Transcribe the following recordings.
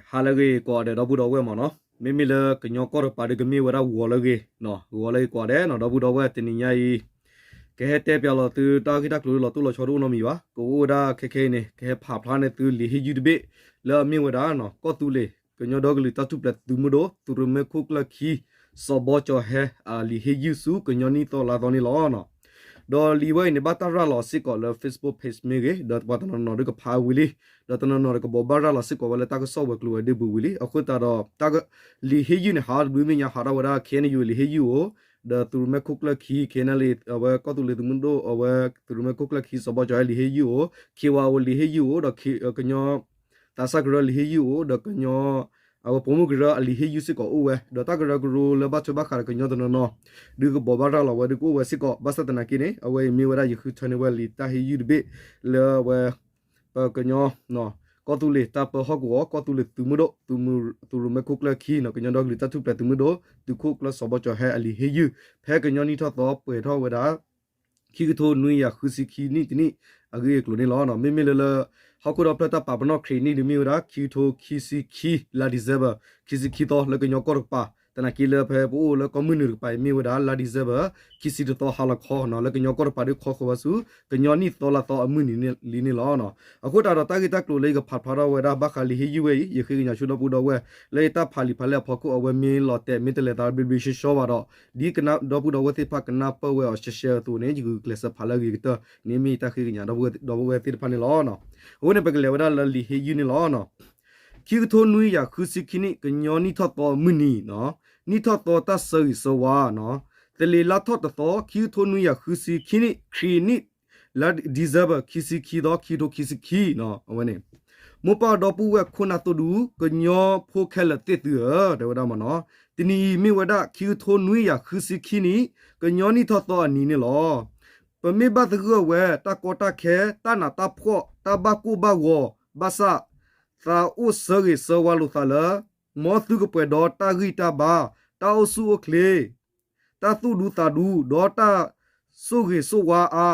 ဟါလၢအဂ့ၤကိးဂၤဒဲး ဒီပုၢ်ဒီဝဲၢ်မ့ၢ်နီၤ, မ့မ့ၢ်လၢကညီကီၢ်တကပၤဒီး ကမ့ၢ်ဝဲဒၣ်ဂီၤလၢအဂ့ၤ, ဂီၤလၢအဂ့ၤကိးဂၤဒဲးနီၤ ဒီပုၢ်ဒီဝဲၢ်. တနံၤညါအံၤ ကဟဲတဲပၠးလီၤသုတၢ်ဂ့ၢ်တၢ်ကျိၤလၢလီၤတိၢ်လီၤဆီတအိၣ်နီတမံၤဘၣ်. ကအိၣ်ဝဲဒၣ်ခဲခဲအံၤန့ၣ် ကဟဲဖးဖျါန့ၢ်သုလံာ်ဟ့ၣ်ယုၢ်တဘ့ၣ် လၢအမ့ၢ်ဝဲဒၣ် ကီၢ်သူလ့ၤ ကညီဒီကလုာ်တၢ်ထူၣ်ဖျဲးသုးမုၢ်ဒိၣ် သုးရမဲခိၣ်ကျၢၢ်ခံ စီၤဘီကၠီၤဟဲ အလံာ်ဟ့ၣ်ယုၢ်ဆူ ကညီနံၣ်သီလါသီန့ၣ်လီၤ. ဒီးလံာ်ဝဲအံၤန့ၣ် ဘၣ်တၢ်ရၤလီၤစ့ၢ်ကီးလၢ Facebook Page မ့ၢ်ဂ့ၤ, ဒီးပှၤတနီၤနီၤဒုးကဖးဝံၤလံ, ဒီးတနီၤနီၤဒီးကဘိးဘၣ်ရၤလီၤစ့ၢ်ကီးဝဲလၢ တၢ်ကစီၣ်ဝဲၤကျိၤဝဲၤဒ့ပူၤဝံၤလံ. အဃိသတးဒီး လံာ်ဟ့ၣ်ယုၢ်န့ၣ် ဟးတဘျုးမဲာ်ညါ ဟးထီၣ်ဝဲဒၣ် ခ့ၣ်အဲၣ်ယူၣ် လံာ်ဟ့ၣ်ယုၢ်အိၣ်, ဒီးသုးရမဲခိၣ်ကျၢၢ်ခံ ခ့ၣ်အဲၣ်ယူၣ် အဝဲကီၢ်သူလ့ၤသုးမုၢ်ဒိၣ် အဝဲ သုးရမဲခိၣ်ကျၢၢ်ခံ စီၤဘီကၠီၤဟဲ လံာ်ဟ့ၣ်ယုၢ်အိၣ်, ခ့ၣ်ဝါအိၣ် လံာ်ဟ့ၣ်ယုၢ်အိၣ်, ဒီးကညီ သးစၢ်ကရၢ လံာ်ဟ့ၣ်ယုၢ်အိၣ်, ဒီးကညီ အဝဲပိာ်မုၣ်ကရၢအလံာ်ဟ့ၣ်ယုၢ်စ့ၢ်ကီးအိၣ်ဝဲ, ဒီးတၢ်ကရၢကရိလၢဘၣ်ထွဲဘၣ်ဃးဒီးကညီတနီၤနီၤ ဒုးကဘိးဘၣ်ရၤလီၤဝဲဒုးကအိၣ်ဝဲစ့ၢ်ကီး. ဘၣ်ဆၣ်သနာ်က့န့ၣ် အဝဲအံၤမ့ၢ်ဝဲဒၣ် ယဃုထၢန့ၢ်ဝဲလံာ်တၢ်ဟ့ၣ်ယုၢ်တဘ့ၣ်လၢအဝဲ ပကညီ ကီၢ်သူလ့ၤတၢ်ပၢဟီၣ်ကဝီၤ ကီၢ်သူလ့ၤသုးမုၢ်ဒိၣ် သုးရမဲခိၣ်ကျၢၢ်ခံနီၤ ကညီဒီကလုာ်တၢ်ထူၣ်ဖျဲးသုးမုၢ်ဒိၣ် သုးခိၣ်ကျၢၢ်စီၤဘီကၠီၤဟဲအလံာ်ဟ့ၣ်ယုၢ် ဖဲကညီနံၣ်ထီၣ်သီပှဲၤထီၣ်ဝဲဒၣ် ခံကထိနွံကယၤဃုဆံခံနံၣ်တနံၣ်အဂ့ၢ်အကျိၤန့ၣ်လီၤ. မ့မ့ၢ်လၢလၢ ဟီၣ်ခိၣ်ဒီဖျၢၣ်တၢ်ပာ်ပနီၣ်ခရံာ်နံၣ်ဒုးမ့ၢ်ဝဲဒၣ် ခံကထိခံဆံခံ လါ December ခံဆံခံသီလၢကညီကီၢ်တကပၤ, သနာ်က့လၢဖဲပအိၣ်လၢကီၢ်မုၢ်နုာ်တကပၤအံၤမ့ၢ်ဝဲဒၣ် လါ December ခံဆံတသီဟါလီၤခီနီၤ လၢကညီကီၢ်တကပၤဒုးခီဃီၤဝဲဆူ ကညီနံၣ်သီလါသီအမုၢ်နံၤလံန့ၣ်လီၤ. အဃိသတးဒီးတၢ်ဂ့ၢ်တၢ်ကျိၤလၢယကဖးဖျါထီၣ်ဝဲဒၣ် ဘၣ်ဃးလံာ်ဟ့ၣ်ယုၢ်ဝဲအံၤ ယဃ့ကညးဆူဒီပုၢ်ဒီဝဲၢ် လၢယတၢ်ဖးလံာ်ဖးလဲၢ်အဖီခိၣ် အဝဲမ့ၢ်လီၤတဲာ်မ့ၢ်တလဲၤသးဘျ့ဘျ့ဆှီဆှီဘၣ်ဒီး ဒ်ကနၣ်ဒီပုၢ်ဒီဝဲၢ်သ့ၣ်တဖၣ်ကနၢ်ပၢၢ်ဝဲအီၤရှဲရှဲအသိးန့ၣ် ယဂုာ်ကျဲးစၢးဖးလၢအဂ့ၤကတၢၢ်န့ၣ် မ့ၢ်ယတၢ်ဃ့ကညးဒီပုၢ်ဝဲၢ်သ့ၣ်တဖၣ်န့ၣ်လီၤ. အဃိန့ၣ် ပကလဲၤဝဲဒၣ်လၢလံာ်ဟ့ၣ်ယုၢ်န့ၣ်လီၤ. ခံကထိနွံကယၤဃုဆံခံနံၣ် ကညီနံၣ်ထီၣ်သီအမုၢ်နံၤ, နံၣ်ထီၣ်သီတၢ်ဆၢဂ့ၤဆၢဝါ, သလ့ၤလါထီၣ်တသီ ခံကထိနွံကယၤဃုဆံခံနံၣ် ခရံာ်နံၣ် လါ December ခံဆံခံသီ ခံကထိခံဆံခံ အဝဲန့ၣ် မိၢ်ပၢ်ဒီပုၢ်ဝဲၢ်ခိၣ်နၢ်သိၣ်ဒူ ကညီဖိခဲလၢာ်သ့ၣ်သုဧၢ, တဲဝဲဒၣ်မ့ၢ်နီၤ, တနံၤအံၤမ့ၢ်ဝဲဒၣ် ခံကထိနွံကယၤဃုဆံခံနံၣ် ကညီနံၣ်ထီၣ်သီအနံၤန့ၣ်လီၤ. ပမ့ၢ်ဘၣ်သဂၢၢ်ဝဲ တၢ်ကီတၢ်ခဲ တၢ်နးတၢ်ဖှီၣ် တၢ်ဘၣ်ကိၢ်ဘၣ်ဂီၤ ဘၣ်ဆၣ် သးအိၣ်ဆၢဂ့ၤဆၢဝါလိာ်သးလၢ မ်သုကပှဲၤဒီးတၢ်ဂံၢ်တၢ်ဘါ တၢ်အိၣ်ဆူၣ်အိၣ်ချ့ တၢ်သူၣ်ဒူသးဒူ ဒီးတၢ်ဆိၣ်ဂ့ၤဆိၣ်ဝါအါ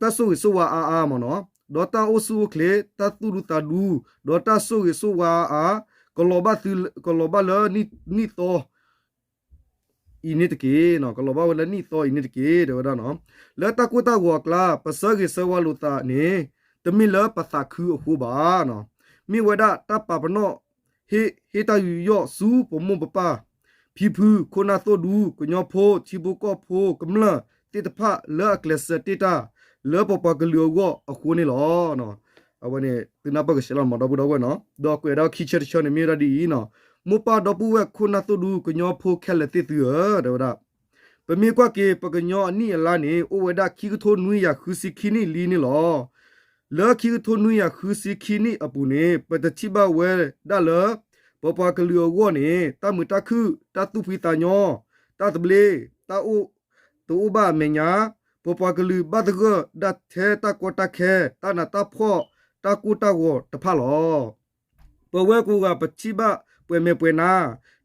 တၢ်ဆိၣ်ဂ့ၤဆိၣ်ဝါအါအါမ့ၢ်နီၤ, ဒီးတၢ်အိၣ်ဆူၣ်အိၣ်ချ့ တၢ်သူၣ်ဒူသးဒူ ဒီးတၢ်ဆိၣ်ဂ့ၤဆိၣ်ဝါအါအါ ကလီၤဘၣ်သု ကလီၤဘၣ်လၢနံၣ်သီ အံၤန့ၣ်တက့ၢ်, ကလီၤဘၣ်ဝဲလၢနံၣ်သီအံၤန့ၣ်တက့ၢ် တဲဝဲဒၣ်နီၤ. လၢတၢ်ကိၢ်တၢ်ဂီၤအကျါ ပဆၢဂ့ၤဆၢဝါလိာ်သးန့ၣ် တမ့ၢ်လၢပသးခုအဃိဘၣ်နီၤ, မ့ၢ်ဝဲဒၣ်တၢ်ပာ်ပနီၣ် ဟ့ၣ် ဟ့ၣ်တၢ်ယူးယီၣ်ဆူပမိၢ်ပပၢ် ဖံဖု ခိၣ်နၢ်သိၣ်ဒူ ကညီဖိ ထံဖိကီၢ်ဖိကမျၢၢ်သ့ၣ်တဖၣ်လၢအကျဲးစၢးတ့ၢ်တၢ် လၢပပှၤကလုာ်အဂီၢ်အဃိန့ၣ်လီၤ. အဝဲန့ၣ် သုနၢ်ပၢၢ်ကဆှဲလီၤမ့ၢ်ဒီပုၢ်ဒီဝဲၢ်နီၤ, ဒီးကွဲးဒၣ်ခံဆၢတဆၢန့ၣ်မ့ၢ်ဝဲဒၣ်ဒ်အံၤနီၤ, မိၢ်ပၢ်ဒီပုၢ်ဝဲၢ်ခိၣ်နၢ်သိၣ်ဒူ ကညီဖိခဲလၢာ်သ့ၣ်သုဧၢ, တဲဝဲဒၣ် ပမ့ၢ်ကွၢ်က့ၤ ပကညီအနံၣ်အလါန့ၣ် အိၣ်ဝဲဒၣ်ခံကထိနွံကယၤဃုဆံခံနံၣ်လံန့ၣ်လီၤ. လၢခံကထိနွံကယၤဃုဆံခံနံၣ်အပူၤန့ၣ် ပတထံၣ်ဘၣ်ဝဲဒၣ်လၢ ပပှၤကလုာ်အဂီၢ်န့ၣ် တၢ်မုာ်တၢ်ခုၣ် တၢ်သူၣ်ဖှံသးညီ တၢ်သဘျ့ တၢ်အိၣ် တအိၣ်ဘၣ်အမဲာ်ညါ, ပပှၤကလုာ်ဘၣ်သဂၢၢ်ဒၣ်ထဲတၢ်ကီတၢ်ခဲ တၢ်နးတၢ်ဖှီၣ် တၢ်ကိၢ်တၢ်ဂီၤတဖၣ်လီၤ. ပဝဲကိးဂၤပထံၣ်ဘၣ်ပှဲၤမဲာ်ပှဲၤနါ,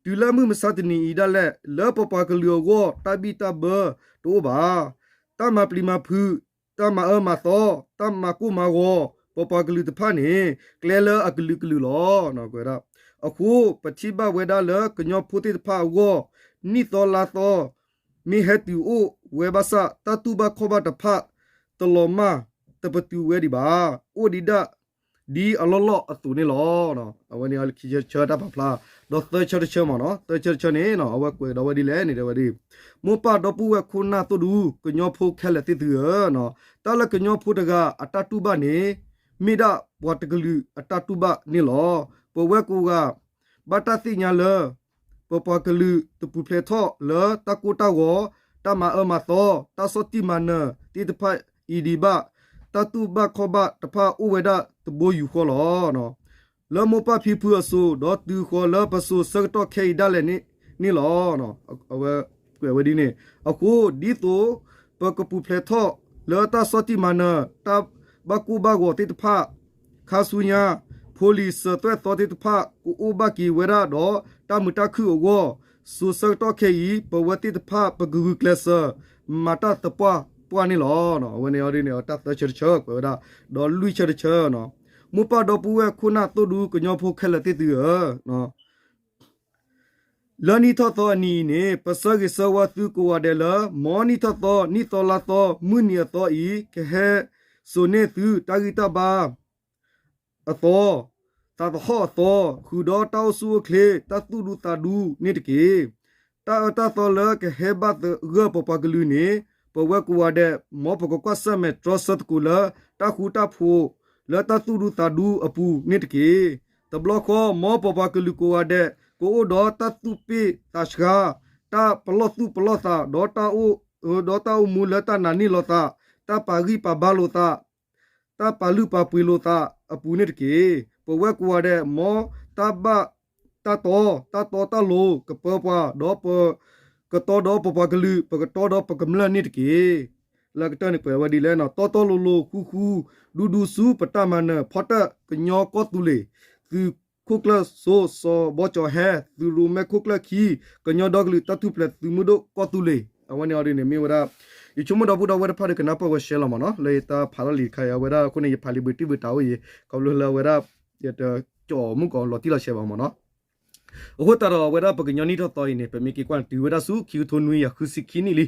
တုၤလၢမုၢ်မဆါတနံၤအံၤဒၣ်လဲာ် လၢပပှၤကလုာ်အဂီၢ် တၢ်ဘံၣ်တၢ်ဘၢတအိၣ်ဘၣ်. တၢ်မၤပျံၤမၤဖုး တၢ်မၤအၢမၤသီ တၢ်မၤကိၢ်မၤဂီၤ ပပှၤကလုာ်တဖၣ်န့ၣ် ကျဲလၢအကလုာ်ကလုာ်လီၤ. အဃိ ပထံၣ်ဘၣ်ဝဲဒၣ်လၢကညီဖိသ့ၣ်တဖၣ်အဂီၢ် နံၣ်သီလါသီ မ့ၢ်ဟဲတုၤအိၣ်ဝဲဘၣ်ဆၣ် တၢ်တူၢ်ဘၣ်ခီၣ်ဘၣ်တဖၣ် တလီၤမၢ်တပတုာ်ဝဲဒံးဘၣ်, အိၣ်ဒံးဒၣ် ဒ်အလီၢ်လီၢ်အသိးန့ၣ်လီၤ. အဝဲန့ၣ်ခံဆၢတၢ်ပာ်ဖျါ, ဒီးသၢဆၢတဆၢမ့ၢ်နီၤ, သၢဆၢတဆၢန့ၣ် အဝဲကွဲးဒီးဝဲဒ်လဲၣ်န့ၣ် တဲဝဲဒ် မိၢ်ပၢ်ဒီပုၢ်ဝဲၢ်ခိၣ်နၢ်သိၣ်ဒူ ကညီဖိခဲလၢာ်သ့ၣ်သုဧၢ, တၢ်လၢကညီဖိတဂၤအတၢ်တူၢ်ဘၣ်န့ၣ် မ့ၢ်ဒၣ်ပှၤတကလုာ်အတၢ်တူၢ်ဘၣ်န့ၣ်လီၤ. ပဝဲကိးဂၤ ဘၣ်တၢ်သ့ၣ်ညါလၢ ပပှၤကလုာ်တပူၤဖျဲးထီၣ်လၢတၢ်ကိၢ်တၢ်ဂီၤ, တၢ်မၤအၢမၤသီ, တၢ်ဆီၣ်တံၢ်မၤနၢၤသ့ၣ်တဖၣ်အံၤဒံးဘၣ်, တၢ်တူၢ်ဘၣ်ခီၣ်ဘၣ်တဖၣ်အိၣ်ဝဲဒၣ်တဘိယူၢ်ဃီလီၤ. လၢမိၢ်ပၢ်ဖံဖုအစိၤ ဒီးတုၤဃီၤလၢပစိၤဆၢကတီၢ်ခဲအံၤဒၣ်လဲာ်န့ၣ်လီၤ. အဝဲကွဲးဝဲဒ်န့ၣ်, အဃိ ဒ်သိးပကပူၤဖျဲးထီၣ်လၢတၢ်ဆီၣ်တံၢ်မၤနၢၤ တၢ်ဘၣ်ကိၢ်ဘၣ်ဂီၤသ့ၣ်တဖၣ် ခါဆူညါ ဖိလံၤစၢၤသွဲၣ်သီသ့ၣ်တဖၣ် ကအိၣ်ဘၣ်က့ၤဝဲဒၣ်ဒီးတၢ်မုာ်တၢ်ခုၣ်အဂီၢ်, စိၤဆၢကတီၢ်ခဲအံၤ ပဝဲသ့ၣ်တဖၣ်ပကဂုာ်ကျဲးစၢး မၤတၢ်သပှၢ်ပှၢ်န့ၣ်လီၤ. အဝဲန့ၣ်အီၤဒ်န့ၣ် တၢ်သၢဆၢတဆၢကွဲးဝဲဒၣ်, ဒီးလွံၢ်ဆၢတဆၢနီၤ, မိၢ်ပၢ်ဒီပုၢ်ဝဲၢ်ခိၣ်နၢ်သိၣ်ဒူကညီဖိခဲလၢာ်သ့ၣ်သုဧၢ, လၢနံၣ်ထီၣ်သီအနံၤအံၤန့ၣ် ပဆၢဂ့ၤဆၢဝါသုကိးဂၤဒဲးလၢ မ်နံၣ်ထီၣ်သီ နံၣ်သီလါသီ မုၢ်နံၤအသီအံၤ ကဟဲစိာ်န့ၢ်သုတၢ်ဂံၢ်တၢ်ဘါ အသီ, သးသဟီၣ်အသီ, ဃုာ်ဒီးတၢ်အိၣ်ဆူၣ်အိၣ်ချ့ တၢ်သူၣ်ဒူသးဒူန့ၣ်တက့ၢ်. တၢ်အၢတၢ်သီလၢကဟဲဘၣ်သဂၢၢ်ပပှၤကလုာ်န့ၣ် ပဝဲကိးဂၤဒဲး မ်ပကကွၢ်ဆၢၣ်မဲာ်တြီဆၢသကိးလၢ တၢ်ဃူတၢ်ဖိးလၢတၢ်သူၣ်ဒူသးဒူအပူၤန့ၣ်တက့ၢ်. တဘျီဃီ မ်ပပှၤကလုာ်ကိးဂၤဒဲး ကအိၣ်ဒီးတၢ်သူၣ်ပ့ၢ်သးဆှါ, တၢ်ပလီၢ်သူၣ်ပလီၢ်သး ဒီးတၢ်အိၣ် ဒီးတၢ်အိၣ်မူလၢတၢ်နာ်န့ၢ်လိာ်သး, တၢ်ပာ်ဂံၢ်ပာ်ဘါလိာ်သး, တၢ်ပာ်လုၢ်ပာ်ပှ့ၤလိာ်သးအပူၤန့ၣ်တက့ၢ်. ပဝဲကိးဂၤဒဲး မ်တၢ်ဘၣ်တၢ်တီ, တၢ်တီတၢ်လိၤ ကပၢပှၤ, ဒီးပကတီဒီးပပှၤကလုာ်, ပကတီဒီးပကမျၢၢ်န့ၣ်တက့ၢ်. လၢကတၢၢ်န့ၣ်ကွဲးဝဲဒ်လဲၣ်န့ၣ်, တီတီလိၤလိၤဃူဃူ ဒူဒူဆူပတၢ်မၤနၢၤ ဖီတၢၣ် ကညီကီၢ်သူလ့ၤ သုးခိၣ်ကျၢၢ်စိ စီၤဘီကၠီၤဟဲ သုးရိၣ်မဲခိၣ်ကျၢၢ်ခံ ကညီဒီကလုာ်တၢ်ထူၣ်ဖျဲးသုးမုၢ်ဒိၣ်ကီၢ်သူလ့ၤ အဝဲန့ၣ်အီၤဒ်န့ၣ် မ့ၢ်ဝဲဒၣ် ယဆိကမိၣ်ဒီပုၢ်ဒီဝဲၢ်တဖၣ်ဒီးကနၢ်ပၢၢ်ဝဲရှဲလီၤမ့ၢ်နီၤ, လၢယတၢ်ဖးထီၣ်လံၤတခါအံၤ အဝဲဒၣ်အဃိန့ၣ် ယဖးလံာ်ဘှံးတံၢ်ဘှံးတၢ်အိၣ်အံၤ ခီဖျိလၢအဝဲဒၣ် ယတကၠီမုၣ်ကီးလီၤတံၢ်လီၤဆဲးဘၣ်မ့ၢ်နီၤ. အဃိသတးဒီးအဝဲဒၣ်ပကညီနံၣ်ထီၣ်သီအံၤန့ၣ် ပမ့ၢ်က့ၤကွၢ်န့ၣ် တုၤဝဲဒၣ်ဆူခံကထိနွံကယၤဃုဆံခံနံၣ်လံ,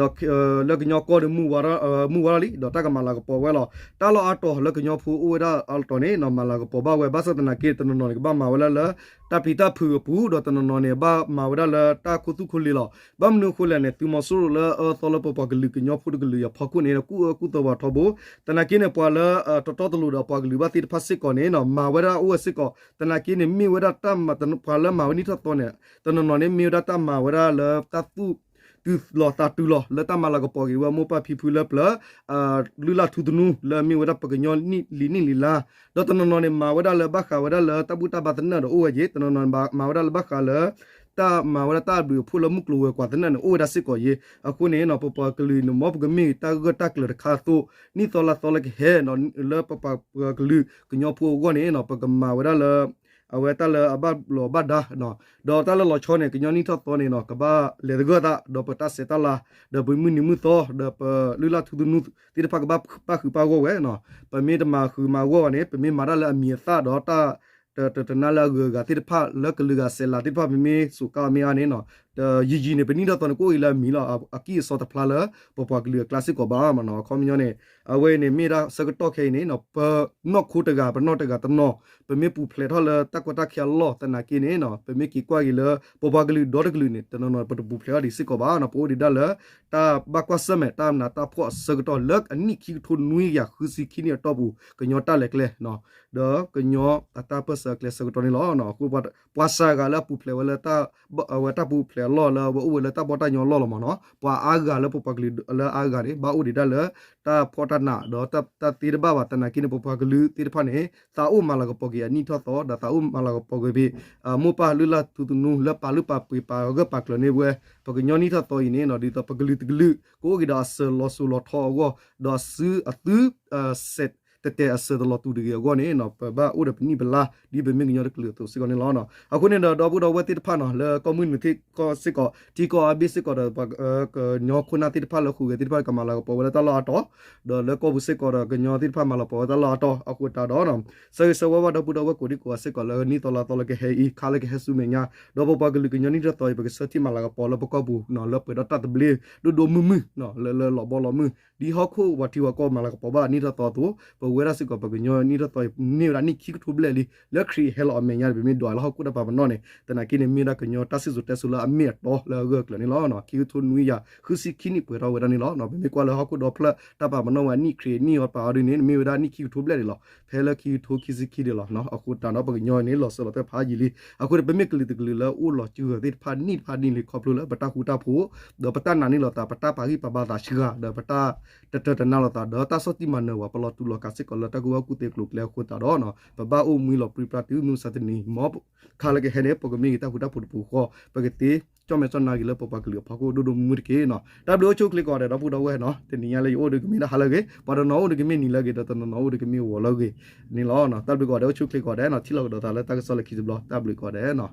ဒီးလၢကညီကီၢ်ဒီး မုၢ်ဝါထီၣ်လံ ဒီးတၢ်ကမၤလၤကပီၤဝဲလီၤ. တၢ်လီၢ်အါတီၤလၢကညီဖိအိၣ်ဝဲဒၣ်အါတီၤန့ၣ် မၤလၤကပီၤဘၣ်ဝဲ ဘၣ်ဆၣ်သနာ်က့ တနီၤနီၤန့ၣ် ကဘၣ်မၤဝဲဒၣ်လၢ တၢ်ပျံၤတၢ်ဖုးအပူၤ ဒီးတနီၤနီၤန့ၣ် ဘၣ်မၤဝဲဒၣ်လၢတၢ်ခူသူၣ်ခူလ့ၤလီၤ. ဘၣ်မနုၤအဃိလဲၣ်န့ၣ် သုးမီၤစိရိၤလၢအၢသီလၢပပှၤကလုာ်ကညီဖိတကလုာ်အဖီခိၣ်န့ၣ် ကူၣ်အၢကူၣ်သီပှၤထီဘိ, သနာ်က့န့ၣ် ပှၤလၢတတီတလိၤဒီးပှၤကလုာ်ဘၣ်သ့ၣ်တဖၣ်စ့ၢ်ကီးန့ၣ် မၤဝဲဒၣ်အိၣ်ဝဲစ့ၢ်ကီး, သနာ်က့န့ၣ် မ့ၢ်ဝဲဒၣ်တၢ်မၤ ပှၤလၢမၤဝဲနံၣ်ထီၣ်သီန့ၣ် တနီၤနီၤန့ၣ် မ့ၢ်ဝဲဒၣ်တၢ်မၤဝဲဒၣ်လၢတၢ်သူၣ်တုၤလီၤသးတုၤလီၤ လၢတၢ်မၤလၤကပီၤက့ၤဝဲမိၢ်ပၢ်ဖံဖုလၢပျၢၤ လုၢ်လၢ်ထူသနူ လၢမ့ၢ်ဝဲဒၣ်ပကညီနံၣ်လံၤနံၣ်လံၤလါ, ဒီးတနီၤနီၤန့ၣ် မၤဝဲဒၣ်လၢဘၣ်ဃးဝဲဒၣ်လၢတၢ်ဘူၣ်တၢ်ဘါသနၢၣ်ဒီးအိၣ်ဝဲယ့ၤ, တနီၤနီၤမၤဝဲဒၣ်လၢဘၣ်ဃးလၢ တၢ်မၤဝဲဒၣ်တၢ်အဘျုးအဖှိၣ်လၢမုၢ်ကျိၤဝဲၤကွာ်သနၢၣ်န့ၣ် အိၣ်ဝဲဒၣ်စ့ၢ်ကီးယ့ၤ. အဃိန့ၣ် ပပှၤကလုာ်န့ၣ် မ်ပကမ့ၢ်တၢ်ဂၢၢ်တၢ်ကျၢၤတခါအသိး နံၣ်သီလါသီလၢကဟဲ လၢပပှၤကလုာ်ကညီဖိအဂီၢ်န့ၣ် ပကမၤဝဲဒၣ်လၢ အဝဲတၢ်လၢအဘၣ်ဘျီးဘၣ်ဒါ ဒီးတၢ်လၢလီၤဆီန့ၣ် ကညီနံၣ်ထီၣ်သီန့ၣ် ကဘၣ်လဲၤသဂၢၢ်သး ဒီးပတၢ်ဆဲးတၢ်လၤ ဒီးပမုၢ်နံၤမုၢ်သီ ဒီးပလုၢ်လၢ်ထူသနူသ့ၣ်တဖၣ်ကဘၣ်ပၣ်ဃုာ်ပၣ်ဂီၢ်ဝဲ, ပမ့ၢ်တမၤဃုာ်မၤဂီၢ်ဘၣ်န့ၣ် ပမ့ၢ်မၤတၢ်လၢအမံၤအသၣ်ဒီးတၢ် တတနါလၢအဂုၤအဂၤသ့ၣ်တဖၣ် လၢကလုာ်ဂၤစဲးလၤသ့ၣ်တဖၣ် ပမ့ၢ်စိာ်ကါအီၤမ့ၢ်အါန့ၣ် ယံာ်ယံာ်န့ၣ် ပနံၣ်ထီၣ်သီန့ၣ် ကအိၣ်အံၤလၢအမံၤလီၤ. အကံၢ်အစီတဖျါလၢ ပပှၤကလုာ်အကျါစ့ၢ်ကီးဘၣ်မ့ၢ်နီၤ. အခီပညီန့ၣ် အဝဲအံၤန့ၣ် မ့ၢ်ဒၣ်ဆၢကတီၢ်ခဲအံၤန့ၣ် ပနီၢ်ခိတဂၤ ပနီၢ်တဂၤတနီၤ ပမ့ၢ်ပူၤဖျဲးထီၣ်လၢတၢ်ကီတၢ်ခဲအလီၢ်သနာ်က့န့ၣ် ပမ့ၢ်က့ၤကွၢ်က့ၤလၢ ပပှၤကလုာ်ဒီတကလုာ်န့ၣ် တနီၤနီၤ ပတပူၤဖျဲးထီၣ်ဒံးစ့ၢ်ကီးဘၣ်နီၤ. ပအိၣ်ဒံးဒၣ်လၢ တၢ်ဘၣ်ကွၢ်ဆၢၣ်မဲာ် တၢ်နးတၢ်ဖှီၣ်အဆၢကတီၢ် လၢအနံၣ်ခံကထိနွံကယၤဃုဆံခံနံၣ်အတီၢ်ပူၤ ကညီတၢ်လဲၤကျဲ ဒီးကညီအတၢ်ပၢၢ်ဆၢအကျဲဆၢကတီၢ်န့ၣ်လီၤ. အဃိ ပှၤစှၤဂၤလၢအပူၤဖျဲးဝဲလၢ အဝဲတၢ်ပူၤဖျဲးအလီၢ်လၢအဝဲအိၣ်ဝဲလၢတၢ်ဘီတၢ်ညီအလီၢ်လီၤမ့ၢ်နီၤ. ပှၤအါဂၤလၢပပှၤကလုာ်လၢအါဂၤန့ၣ် ဘၣ်အိၣ်ဒံးဒၣ်လၢ တၢ်ဖှီၣ်တၢ်နး ဒီးတၢ်သ့တဘၣ်ဘၣ်သနာ်က့န့ၣ် ပပှၤကလုာ်သ့ၣ်တဖၣ်န့ၣ် သးအိၣ်မၤလၤကပီၤက့ၤအနံၣ်ထီၣ်သီ ဒီးသးအိၣ်မၤလၤကပီၤက့ၤဖဲ မိၢ်ပၢ်လုၢ်လၢ်ထူသနူ လၢပာ်လုၢ်ပာ်ပှ့ၤပာ်ဂၢၢ်ပာ်ကျၢၤန့ၢ်ဝဲ ပကညီနံၣ်ထီၣ်သီအံၤန့ၣ် ဒ်သိးပကလုာ်တကလုာ် ကအိၣ်က့ၤဒီးအစၢၤလီၤစိၤလီၤထီအဂီၢ် ဒီးအစုအသု စဲးတဲတဲအစၢၤတလီၤတူာ်တဂ့ၤအဂီၢ်န့ၣ် ပဘၣ်အိၣ်ဒီးပနံၣ်ပလါ ဒ်ပမ့ၢ်ကညီတကလုာ်အသိးစ့ၢ်ကီးန့ၣ်လီၤ. အဃိန့ၣ်ဒီး ဒီပုၢ်ဒီဝဲၢ်သ့ၣ်တဖၣ်နီၤ လၢကီၢ်မုၢ်နုာ်သ့ၣ်ကီၢ်စ့ၢ်ကီး ထံကီၢ်အါဘ့ၣ်စ့ၢ်ကီးဒီး ကညီခိၣ်နၢ်သ့ၣ်တဖၣ်လၢအဃုာ်ဂဲၤသ့ၣ်တဖၣ် ကမၤလၤကပီၤဝဲလၢတၢ်လီၢ်အါတီၤ ဒီးလၢကီၢ်ပူၤစ့ၢ်ကီးဒီး ကညီသ့ၣ်တဖၣ်မၤလၤကပီၤဝဲတၢ်လီၢ်အါတီၤ အဃိသတးဒီး ဆၢဂ့ၤဆၢဝါဘၣ်ဒီပုၢ်ဒီဝဲၢ်ကိးဒံကိးဂၤစ့ၢ်ကီး လၢနံၣ်သီလါသီလၢကဟဲအံၤ ခါလၢကဟဲဆူမဲာ်ညါ ဒီးပပှၤကလုာ်ကညီနံၣ်ထီၣ်သီအံၤ ပကဆၢထံၣ်မၤလၤကပီၤလၢပကီၢ်ပူၤ လၢပှဲၤဒီးတၢ်သဘျ့ ဒိၣ်ဒိၣ်မုၢ်မုၢ် လၢလၢလီၤဘီလီၤမုၢ် ဒ်ဟီၣ်ခိၣ်ပှၤထံပှၤကီၢ်မၤလၤကပီၤဘၣ်နံၣ်ထီၣ်သီအသိး ပဝဲဒၣ်စ့ၢ်ကီးပကညီနံၣ်ထီၣ်သီအံၤ မ့ၢ်ဝဲဒၣ်နံၣ်ခံကထိဘျဲၣ်လံ လၢခရံာ်ဟဲလီၤအမဲာ်ညါန့ၣ် ပမ့ၢ်ဒွးလၢဟီၣ်ခိၣ်တၢ်ပာ်ပနီၣ်န့ၣ် သနာ်က့န့ၣ် မ့ၢ်ဝဲဒၣ်ကညီတၢ်စံၣ်စိၤတဲစိၤလၢအမ့ၢ်အတီလၢအဂၢၢ်အကျၢၤန့ၣ်လီၤ. ခံကထိနွံကယၤ ဃုဆံခံနံၣ်ပှဲၤထီၣ်ဝဲဒၣ်န့ၣ်လီၤ. ပမ့ၢ်ကွၢ်လၢဟီၣ်ခိၣ်ဒီဖျၢၣ် တၢ်ပာ်ပနီၣ်ဝဲနံၣ်ခရံာ်နံၣ်အီၤပာ်အီၤဒ်န့ၣ် မ့ၢ်ဝဲဒၣ်နံၣ်ခံကထိဘျဲၣ်န့ၣ်လီၤ. ဖဲလၢခံကထိခံဆံခံန့ၣ်လီၤ. အဃိသတးဒီး ပကညီန့ၣ် လီၤစၢၤလီၤသွဲၣ်ဖးယံာ်လံ. အဃိန့ၣ် ပမ့ၢ်ကလုာ်တကလုာ်လၢအိၣ်လီၤစၢၤသ့ၣ်တဖၣ်နံၣ်တဖၣ်နံၣ်လံ ခီဖျိလၢပတၢ်ဃူတၢ်ဖိး ဒီးပတၢ်နာ်န့ၢ်လိာ်သး ပတၢ်ပာ်ဂံၢ်ပာ်ဘါသးစှၤ ဒီးပတၢ်တတၢတနါလိာ်သး ဒီးတၢ်ဆီၣ်တံၢ်မၤနၢၤဝဲ ပလီၤတူာ်လီၤကာ်စ့ၢ်ကီးလၢတၢ်ကူၣ်ဘၣ်ကူၣ်သ့ကျိၤကျဲအဃိသတးဒီး ပဘၣ်အိၣ်မူလီၤပြံပြါတုၤမုၢ်မဆါတနံၤ မ်ခါလၢကဟဲန့ၣ် ပကမ့ၢ်ဂ့ၤတၢ်ဃူတၢ်ဖိးတပူၤဃီ ပကသ့ ကၠီၣ်မဲာ်ကၠီၣ်နါက့ၤလၢပပှၤကလုာ်အဖီခိၣ်ဒိၣ်ဒိၣ်မုၢ်မုၢ်တက့ၢ်နီၤ. တၢ်ဘျုးအိၣ်ဆူၣ်အိၣ်ချ့ကိးဂၤဒဲး ဒီပုၢ်ဒီဝဲၢ်နီၤ, တနံၤညါလၢယအိၣ်ဒီးကမ့ၢ်တၢ်ဟါလၢအဂ့ၤ, ပှၤတနီၤအိၣ်ဒီးကမ့ၢ်နံၤလၢအဂ့ၤ ဒီးတနီၤနီၤအိၣ်ဒီးကမ့ၢ်ဂီၤလၢအဂ့ၤန့ၣ်လီၤ. တၢ်ဘျုးကိးဂၤဒဲး အိၣ်ဆူၣ်အိၣ်ချ့ကိးဂၤဒဲးနီၤ, ထံၣ်လိာ်ကဒီးသးလၢတၢ်ကစီၣ်လၢခံတဘျီ, တၢ်ဘျုးကိးဂၤဒဲးနီၤ.